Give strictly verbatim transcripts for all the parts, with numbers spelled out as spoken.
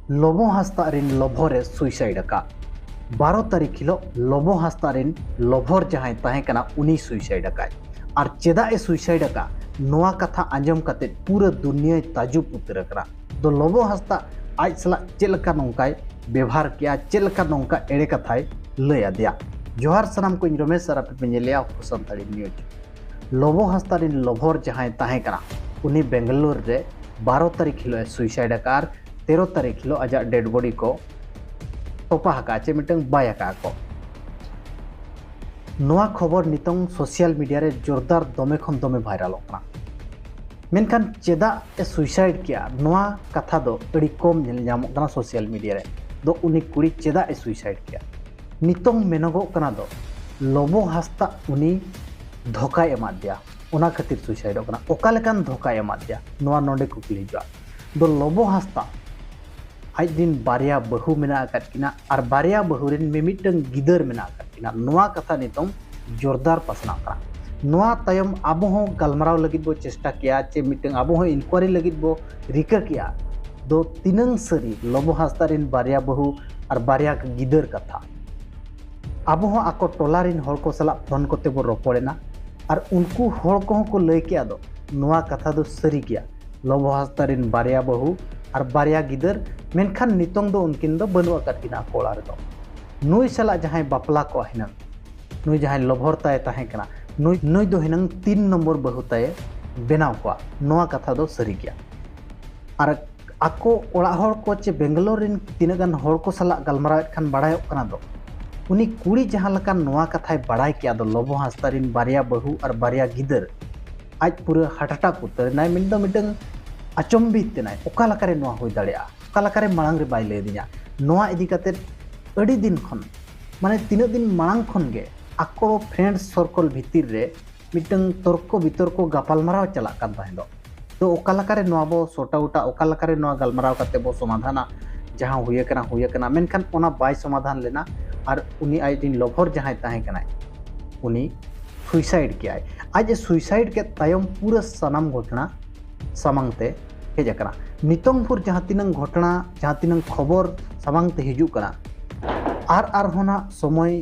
ᱞᱚᱵᱚ ᱦᱟᱸᱥᱫᱟ ᱨᱮᱱ ᱞᱚᱵᱷᱚᱨ ᱮ ᱥᱩᱭᱥᱟᱭᱤᱰ ᱟᱠᱟᱫ᱾ ᱵᱟᱨᱚ ᱛᱟᱹᱨᱤᱠᱷ ᱦᱤᱞᱳᱜ ᱞᱚᱵᱚ ᱦᱟᱸᱥᱫᱟ ᱨᱮᱱ ᱞᱚᱵᱷᱚᱨ ᱡᱟᱦᱟᱸᱭ ᱛᱟᱦᱮᱸ ᱠᱟᱱᱟ, ᱩᱱᱤ ᱥᱩᱭᱥᱟᱭᱤᱰ ᱟᱠᱟᱫ᱾ ᱟᱨ ᱪᱮᱫᱟᱜ ᱮ ᱥᱩᱭᱥᱟᱭᱤᱰ ᱟᱠᱟᱫ, ᱱᱚᱣᱟ ᱠᱟᱛᱷᱟ ᱟᱸᱡᱚᱢ ᱠᱟᱛᱮ ᱯᱩᱨᱟᱹ ᱫᱩᱱᱤᱭᱟᱹᱭ ᱛᱟᱡᱩᱵ ᱩᱛᱟᱹᱨ ᱟᱠᱟᱱᱟ᱾ ᱫᱚ ᱞᱚᱵᱚ ᱦᱟᱸᱥᱫᱟ ᱟᱡ ᱥᱟᱞᱟᱜ ᱪᱮᱫ ᱞᱮᱠᱟ ᱱᱚᱝᱠᱟᱭ ᱵᱮᱵᱷᱟᱨ ᱠᱮᱜᱼᱟ, ᱪᱮᱫ ᱞᱮᱠᱟ ᱱᱚᱝᱠᱟ ᱮᱲᱮ ᱠᱟᱛᱷᱟᱭ ᱞᱟᱹᱭ ᱟᱫᱮᱭᱟ᱾ ᱡᱚᱦᱟᱨ ᱥᱟᱱᱟᱢ ᱠᱚ, ᱤᱧ ᱨᱚᱢᱮᱥ ᱟᱨ ᱟᱯᱮ ᱯᱮ ᱧᱮᱞᱮᱜᱼᱟ ᱦᱚᱲ ᱥᱟᱱᱛᱟᱲᱤ ᱱᱤᱭᱩᱡᱽ᱾ ᱞᱚᱵᱚ ᱦᱟᱸᱥᱫᱟ ᱨᱮᱱ ᱞᱚᱵᱷᱚᱨ ᱡᱟᱦᱟᱸᱭ ᱛᱟᱦᱮᱸ ᱠᱟᱱᱟ, ᱩᱱᱤ ᱵᱮᱝᱜᱟᱞᱳᱨ ᱨᱮ ᱵᱟᱨᱚ ᱛᱟᱹᱨᱤᱠᱷ ᱦᱤᱞᱳᱜ ᱮ ᱥᱩᱭᱥᱟᱭᱤᱰ ᱟᱠᱟᱫᱼᱟ ᱟᱨ ᱛᱮᱨᱚ ᱛᱟᱹᱨᱤᱠᱷ ᱦᱤᱞᱳᱜ ᱟᱡᱟᱜ ᱰᱮᱰ ᱵᱚᱰᱤ ᱠᱚ ᱛᱚᱯᱟ ᱟᱠᱟᱫᱼᱟ, ᱪᱮ ᱢᱤᱫᱴᱟᱝ ᱵᱟᱭ ᱟᱠᱟᱫᱼᱟ ᱠᱚ᱾ ᱱᱚᱣᱟ ᱠᱷᱚᱵᱚᱨ ᱱᱤᱛᱚᱝ ᱥᱳᱥᱟᱞ ᱢᱤᱰᱤᱭᱟ ᱨᱮ ᱡᱳᱨᱫᱟᱨ ᱫᱚᱢᱮ ᱠᱷᱚᱱ ᱫᱚᱢᱮ ᱵᱷᱟᱭᱨᱟᱞᱚᱜ ᱠᱟᱱᱟ᱾ ᱢᱮᱱᱠᱷᱟᱱ ᱪᱮᱫᱟᱜ ᱮ ᱥᱩᱭᱥᱟᱭᱤᱰ ᱠᱮᱜᱼᱟ, ᱱᱚᱣᱟ ᱠᱟᱛᱷᱟ ᱫᱚ ᱟᱹᱰᱤ ᱠᱚᱢ ᱧᱮᱞ ᱧᱟᱢᱚᱜ ᱠᱟᱱᱟ ᱥᱳᱥᱟᱞ ᱢᱤᱰᱤᱭᱟ ᱨᱮ᱾ ᱫᱚ ᱩᱱᱤ ᱠᱩᱲᱤ ᱪᱮᱫᱟᱜ ᱮ ᱥᱩᱭᱥᱟᱭᱤᱰ ᱠᱮᱜᱼᱟ? ᱱᱤᱛᱚᱝ ᱢᱮᱱᱚᱜᱚᱜ ᱠᱟᱱᱟ ᱫᱚ ᱞᱚᱵᱚ ᱦᱟᱸᱥᱫᱟ ᱩᱱᱤ ᱫᱷᱳᱠᱟᱭ ᱮᱢᱟᱫ ᱫᱮᱭᱟ, ᱚᱱᱟ ᱠᱷᱟᱹᱛᱤᱨ ᱥᱩᱭᱥᱟᱭᱤᱰᱚᱜ ᱠᱟᱱᱟ᱾ ᱚᱠᱟ ᱞᱮᱠᱟᱱ ᱫᱷᱳᱠᱟᱭ ᱮᱢᱟᱫ ᱫᱮᱭᱟ, ᱱᱚᱣᱟ ᱱᱚᱰᱮ ᱠᱩᱠᱞᱤ ᱦᱤᱡᱩᱜᱼᱟ᱾ ᱫᱚ ᱞᱚᱵᱚ ᱦᱟᱸᱥᱫᱟ ᱟᱡ ᱨᱤᱱ ᱵᱟᱨᱭᱟ ᱵᱟᱹᱦᱩ ᱢᱮᱱᱟᱜ ᱟᱠᱟᱫ ᱠᱤᱱᱟ ᱟᱨ ᱵᱟᱨᱭᱟ ᱵᱟᱹᱦᱩ ᱨᱤᱱ ᱢᱤᱢᱤᱫᱴᱟᱝ ᱜᱤᱫᱟᱹᱨ ᱢᱮᱱᱟᱜ ᱟᱠᱟᱫ ᱠᱤᱱᱟ, ᱱᱚᱣᱟ ᱠᱟᱛᱷᱟ ᱱᱤᱛᱚᱝ ᱡᱳᱨᱫᱟᱨ ᱯᱟᱥᱱᱟᱜ ᱠᱟᱱᱟ᱾ ᱱᱚᱣᱟ ᱛᱟᱭᱚᱢ ᱟᱵᱚ ᱦᱚᱸ ᱜᱟᱞᱢᱟᱨᱟᱣ ᱞᱟᱹᱜᱤᱫ ᱵᱚ ᱪᱮᱥᱴᱟ ᱠᱮᱜᱼᱟ, ᱪᱮ ᱢᱤᱫᱴᱟᱝ ᱟᱵᱚ ᱦᱚᱸ ᱤᱱᱠᱩᱣᱟᱨᱤ ᱞᱟᱹᱜᱤᱫ ᱵᱚ ᱨᱤᱠᱟᱹ ᱠᱮᱜᱼᱟ᱾ ᱫᱚ ᱛᱤᱱᱟᱹᱝ ᱥᱟᱹᱨᱤ ᱞᱚᱵᱚ ᱦᱟᱸᱥᱫᱟ ᱨᱤᱱ ᱵᱟᱨᱭᱟ ᱵᱟᱹᱦᱩ ᱟᱨ ᱵᱟᱨᱭᱟ ᱜᱤᱫᱟᱹᱨ ᱠᱟᱛᱷᱟ? ᱟᱵᱚ ᱦᱚᱸ ᱟᱠᱚ ᱴᱚᱞᱟ ᱨᱤᱱ ᱦᱚᱲ ᱠᱚ ᱥᱟᱞᱟᱜ ᱯᱷᱳᱱ ᱠᱚᱛᱮ ᱵᱚ ᱨᱚᱯᱚᱲ ᱮᱱᱟ ᱟᱨ ᱩᱱᱠᱩ ᱦᱚᱲ ᱠᱚᱦᱚᱸ ᱠᱚ ᱞᱟᱹᱭ ᱠᱮᱜᱼᱟ ᱫᱚ ᱱᱚᱣᱟ ᱠᱟᱛᱷᱟ ᱫᱚ ᱥᱟᱹᱨᱤ ᱜᱮᱭᱟ᱾ ᱞᱚᱵᱚ ᱦᱟᱸᱥᱫᱟ ᱨᱤᱱ ᱵᱟᱨᱭᱟ ᱵᱟᱹᱦᱩ ᱟᱨ ᱵᱟᱨᱭᱟ ᱜᱤᱫᱟᱹᱨ, ᱢᱮᱱᱠᱷᱟᱱ ᱱᱤᱛᱚᱝ ᱫᱚ ᱩᱱᱠᱤᱱ ᱫᱚ ᱵᱟᱹᱱᱩᱜ ᱟᱠᱟᱫ ᱠᱤᱱᱟ ᱟᱠᱚ ᱚᱲᱟᱜ ᱨᱮᱫᱚ᱾ ᱱᱩᱭ ᱥᱟᱞᱟᱜ ᱡᱟᱦᱟᱸᱭ ᱵᱟᱯᱞᱟ ᱠᱚᱜᱼᱟ ᱦᱤᱱᱟᱹᱝ, ᱱᱩᱭ ᱡᱟᱦᱟᱸᱭ ᱞᱚᱵᱷᱚᱨ ᱛᱟᱭ ᱛᱟᱦᱮᱸ ᱠᱟᱱᱟ, ᱱᱩᱭ, ᱱᱩᱭ ᱫᱚ ᱦᱤᱱᱟᱹᱝ ᱛᱤᱱ ᱱᱚᱢᱵᱚᱨ ᱵᱟᱹᱦᱩ ᱛᱟᱭᱮ ᱵᱮᱱᱟᱣ ᱠᱚᱣᱟ, ᱱᱚᱣᱟ ᱠᱟᱛᱷᱟ ᱫᱚ ᱥᱟᱹᱨᱤ ᱜᱮᱭᱟ᱾ ᱟᱨ ᱟᱠᱚ ᱚᱲᱟᱜ ᱦᱚᱲ ᱠᱚ ᱪᱮ ᱵᱮᱝᱜᱟᱞᱳᱨ ᱨᱤᱱ ᱛᱤᱱᱟᱹᱜ ᱜᱟᱱ ᱦᱚᱲ ᱠᱚ ᱥᱟᱞᱟᱜ ᱜᱟᱞᱢᱟᱨᱟᱣᱮᱫ ᱠᱷᱟᱱ ᱵᱟᱲᱟᱭᱚᱜ ᱠᱟᱱᱟ ᱫᱚ, ᱩᱱᱤ ᱠᱩᱲᱤ ᱡᱟᱦᱟᱸ ᱞᱮᱠᱟᱱ ᱱᱚᱣᱟ ᱠᱟᱛᱷᱟᱭ ᱵᱟᱲᱟᱭ ᱠᱮᱜᱼᱟ ᱫᱚ, ᱞᱚᱵᱚ ᱦᱟᱸᱥᱫᱟ ᱨᱤᱱ ᱵᱟᱨᱭᱟ ᱵᱟᱹᱦᱩ ᱟᱨ ᱵᱟᱨᱭᱟ ᱜᱤᱫᱟᱹᱨ, ᱟᱡ ᱯᱩᱨᱟᱹ ᱦᱟᱨᱴ ᱟᱴᱟᱠ ᱩᱛᱟᱹᱨ ᱮᱱᱟᱭ᱾ ᱢᱮᱱᱫᱚ ᱢᱤᱫᱴᱟᱝ ᱟᱪᱚᱢᱵᱤᱛ ᱮᱱᱟᱭ, ᱚᱠᱟ ᱞᱮᱠᱟᱨᱮ ᱱᱚᱣᱟ ᱦᱩᱭ ᱫᱟᱲᱮᱭᱟᱜᱼᱟ, ᱚᱠᱟ ᱞᱮᱠᱟᱨᱮ ᱢᱟᱲᱟᱝ ᱨᱮ ᱵᱟᱭ ᱞᱟᱹᱭ ᱟᱹᱫᱤᱧᱟ᱾ ᱱᱚᱣᱟ ᱤᱫᱤ ᱠᱟᱛᱮᱫ ᱟᱹᱰᱤ ᱫᱤᱱ ᱠᱷᱚᱱ, ᱢᱟᱱᱮ ᱛᱤᱱᱟᱹᱜ ᱫᱤᱱ ᱢᱟᱲᱟᱝ ᱠᱷᱚᱱ ᱜᱮ ᱟᱠᱚ ᱯᱷᱨᱮᱱᱰ ᱥᱚᱨᱠᱚᱞ ᱵᱷᱤᱛᱤᱨ ᱨᱮ ᱢᱤᱫᱴᱟᱝ ᱛᱚᱨᱠᱚ ᱵᱤᱛᱚᱨᱠᱚ ᱜᱟᱯᱟᱞᱢᱟᱨᱟᱣ ᱪᱟᱞᱟᱜ ᱠᱟᱱ ᱛᱟᱦᱮᱸ ᱫᱚ᱾ ᱛᱚ ᱚᱠᱟ ᱞᱮᱠᱟᱨᱮ ᱱᱚᱣᱟ ᱵᱚ ᱥᱚᱨᱴ ᱟᱣᱩᱴᱟ, ᱚᱠᱟ ᱞᱮᱠᱟᱨᱮ ᱱᱚᱣᱟ ᱜᱟᱞᱢᱟᱨᱟᱣ ᱠᱟᱛᱮ ᱵᱚ ᱥᱚᱢᱟᱫᱷᱟᱱᱟ, ᱡᱟᱦᱟᱸ ᱦᱩᱭ ᱟᱠᱟᱱᱟ ᱦᱩᱭ ᱟᱠᱟᱱᱟ, ᱢᱮᱱᱠᱷᱟᱱ ᱚᱱᱟ ᱵᱟᱭ ᱥᱚᱢᱟᱫᱷᱟᱱ ᱞᱮᱱᱟ᱾ ᱟᱨ ᱩᱱᱤ ᱟᱡ ᱨᱤᱱ ᱞᱚᱵᱷᱚᱨ ᱡᱟᱦᱟᱸᱭ ᱛᱟᱦᱮᱸ ᱠᱟᱱᱟᱭ, ᱩᱱᱤ ᱥᱩᱭᱥᱟᱭᱤᱰ ᱠᱮᱜᱼᱟᱭ᱾ ᱟᱡ ᱮ ᱥᱩᱭᱥᱟᱭᱤᱰ ᱠᱮᱫ ᱛᱟᱭᱚᱢ ᱯᱩᱨᱟᱹ ᱥᱟᱱᱟᱢ ᱜᱷᱚᱴᱚᱱᱟ ᱥᱟᱢᱟᱝ ᱛᱮ ᱦᱮᱡ ᱟᱠᱟᱱᱟ᱾ ᱱᱤᱛᱚᱝ ᱵᱷᱳᱨ ᱡᱟᱦᱟᱸ ᱛᱤᱱᱟᱹᱝ ᱜᱷᱚᱴᱚᱱᱟ, ᱡᱟᱦᱟᱸ ᱛᱤᱱᱟᱹᱝ ᱠᱷᱚᱵᱚᱨ ᱥᱟᱢᱟᱝ ᱛᱮ ᱦᱤᱡᱩᱜ ᱠᱟᱱᱟ, ᱟᱨ ᱟᱨᱦᱚᱸ ᱱᱟᱜ ᱥᱚᱢᱚᱭ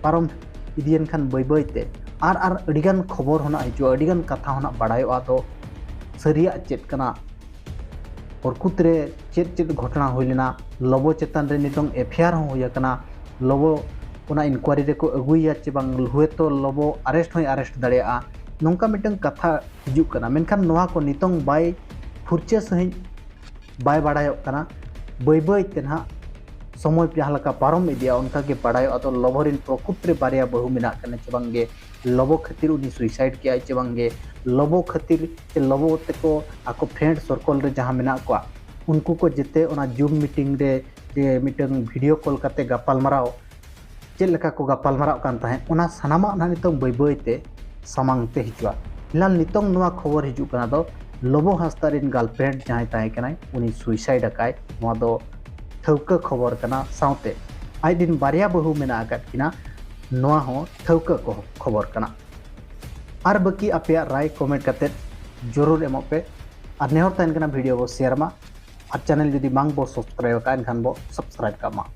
ᱯᱟᱨᱚᱢ ᱤᱫᱤᱭᱮᱱ ᱠᱷᱟᱱ ᱵᱟᱹᱭ ᱵᱟᱹᱭ ᱛᱮ ᱟᱨ ᱟᱨ ᱟᱹᱰᱤᱜᱟᱱ ᱠᱷᱚᱵᱚᱨ ᱦᱚᱸ ᱱᱟᱜ ᱦᱤᱡᱩᱜᱼᱟ, ᱟᱹᱰᱤᱜᱟᱱ ᱠᱟᱛᱷᱟ ᱦᱚᱸ ᱱᱟᱜ ᱵᱟᱲᱟᱭᱚᱜᱼᱟ᱾ ᱟᱫᱚ ᱥᱟᱹᱨᱤᱭᱟᱜ ᱪᱮᱫ ᱠᱟᱱᱟ, ᱯᱨᱚᱠᱩᱛ ᱨᱮ ᱪᱮᱫ ᱪᱮᱫ ᱜᱷᱚᱴᱚᱱᱟ ᱦᱩᱭ ᱞᱮᱱᱟ, ᱞᱚᱵᱚ ᱪᱮᱛᱟᱱ ᱨᱮ ᱱᱤᱛᱚᱝ ᱮᱯᱷ ᱟᱭ ᱟᱨ ᱦᱚᱸ ᱦᱩᱭ ᱟᱠᱟᱱᱟ, ᱞᱚᱵᱚ ᱚᱱᱟ ᱤᱱᱠᱣᱟᱭᱨᱤ ᱨᱮᱠᱚ ᱟᱹᱜᱩᱭᱮᱭᱟ ᱪᱮ ᱵᱟᱝ, ᱦᱚᱭᱛᱳ ᱞᱚᱵᱚ ᱟᱨᱮᱥᱴ ᱦᱚᱸᱭ ᱟᱨᱮᱥᱴ ᱫᱟᱲᱮᱭᱟᱜᱼᱟ, ᱱᱚᱝᱠᱟ ᱢᱤᱫᱴᱟᱝ ᱠᱟᱛᱷᱟ ᱦᱤᱡᱩᱜ ᱠᱟᱱᱟ᱾ ᱢᱮᱱᱠᱷᱟᱱ ᱱᱚᱣᱟ ᱠᱚ ᱱᱤᱛᱚᱝ ᱵᱟᱭ ᱯᱷᱩᱨᱪᱟᱹ ᱥᱟᱺᱦᱤᱡ ᱵᱟᱭ ᱵᱟᱲᱟᱭᱚᱜ ᱠᱟᱱᱟ᱾ ᱵᱟᱹᱭ ᱵᱟᱹᱭ ᱛᱮ ᱱᱟᱦᱟᱜ ᱥᱚᱢᱚᱭ ᱡᱟᱦᱟᱸ ᱞᱮᱠᱟ ᱯᱟᱨᱚᱢ ᱤᱫᱤᱜᱼᱟ, ᱚᱱᱠᱟ ᱜᱮ ᱵᱟᱲᱟᱭᱚᱜᱼᱟ᱾ ᱟᱫᱚ ᱞᱚᱵᱚ ᱨᱮᱱ ᱯᱨᱚᱠᱩᱛ ᱨᱮ ᱵᱟᱨᱭᱟ ᱵᱟᱹᱦᱩ ᱢᱮᱱᱟᱜ ᱠᱤᱱᱟ ᱪᱮ ᱵᱟᱝ ᱜᱮ, ᱞᱚᱵᱚ ᱠᱷᱟᱹᱛᱤᱨ ᱩᱱᱤ ᱥᱩᱭᱥᱟᱭᱤᱰ ᱠᱮᱜᱼᱟᱭ ᱪᱮ ᱵᱟᱝ ᱜᱮ, ᱞᱚᱵᱚ ᱠᱷᱟᱹᱛᱤᱨ ᱪᱮ ᱞᱚᱵᱚ ᱛᱮᱠᱚ ᱟᱠᱚ ᱯᱷᱨᱮᱱᱰ ᱥᱚᱨᱠᱚᱞ ᱨᱮ ᱡᱟᱦᱟᱸ ᱢᱮᱱᱟᱜ ᱠᱚᱣᱟ, ᱩᱱᱠᱩ ᱠᱚ ᱡᱮᱛᱮ ᱚᱱᱟ ᱡᱩᱢ ᱢᱤᱴᱤᱝ ᱨᱮ ᱪᱮ ᱢᱤᱫᱴᱟᱝ ᱵᱷᱤᱰᱤᱭᱳ ᱠᱚᱞ ᱠᱟᱛᱮ ᱜᱟᱯᱟᱞᱢᱟᱨᱟᱣ ᱪᱮᱫ ᱞᱮᱠᱟ ᱠᱚ ᱜᱟᱯᱟᱞᱢᱟᱨᱟᱣ ᱠᱟᱱ ᱛᱟᱦᱮᱸᱫ, ᱚᱱᱟ ᱥᱟᱱᱟᱢᱟᱜ ᱱᱟᱦᱟᱜ ᱱᱤᱛᱚᱝ ᱵᱟᱹᱭ ᱵᱟᱹᱭ ᱛᱮ ᱥᱟᱢᱟᱝ ᱛᱮ ᱦᱤᱡᱩᱜᱼᱟ᱾ ᱯᱷᱤᱞᱦᱟᱞ ᱱᱤᱛᱚᱝ ᱱᱚᱣᱟ ᱠᱷᱚᱵᱚᱨ ᱦᱤᱡᱩᱜ ᱠᱟᱱᱟ ᱫᱚ ᱞᱚᱵᱚ ᱦᱟᱸᱥᱫᱟ ᱨᱮᱱ ᱜᱟᱨᱞᱯᱷᱨᱮᱱᱰ ᱡᱟᱦᱟᱸᱭ ᱛᱟᱦᱮᱸ ᱠᱟᱱᱟᱭ, ᱩᱱᱤ ᱥᱩᱭᱥᱟᱭᱤᱰ ᱟᱠᱟᱭ᱾ ᱱᱚᱣᱟ ᱫᱚ ᱴᱷᱟᱹᱣᱠᱟᱹ ᱠᱷᱚᱵᱚᱨ ᱠᱟᱱᱟ, ᱥᱟᱶᱛᱮ ᱟᱡ ᱨᱮᱱ ᱵᱟᱨᱭᱟ ᱵᱟᱹᱦᱩ ᱢᱮᱱᱟᱜ ᱟᱠᱟᱫ ᱠᱤᱱᱟ, ᱱᱚᱣᱟ ᱦᱚᱸ ᱴᱷᱟᱹᱣᱠᱟᱹ ᱠᱚ- ᱠᱷᱚᱵᱚᱨ ᱠᱟᱱᱟ᱾ ᱟᱨ ᱵᱟᱹᱠᱤ ᱟᱯᱮᱭᱟᱜ ᱨᱟᱭ ᱠᱚᱢᱮᱱᱴ ᱠᱟᱛᱮ ᱡᱚᱨᱩᱨ ᱮᱢᱚᱜ ᱯᱮ᱾ ᱟᱨ ᱱᱮᱦᱚᱨ ᱛᱟᱦᱮᱱ ᱠᱟᱱᱟ ᱵᱷᱤᱰᱤᱭᱳ ᱵᱚ ᱥᱮᱭᱟᱨ ᱢᱟ, ᱟᱨ ᱪᱮᱱᱮᱞ ᱡᱩᱫᱤ ᱵᱟᱝ ᱵᱚ ᱥᱟᱵᱥᱠᱨᱟᱭᱤᱵ ᱟᱠᱟᱫ ᱮᱱᱠᱷᱟᱱ ᱵᱚ ᱥᱟᱵᱥᱠᱨᱟᱭᱤᱵ ᱠᱟᱜ ᱢᱟ᱾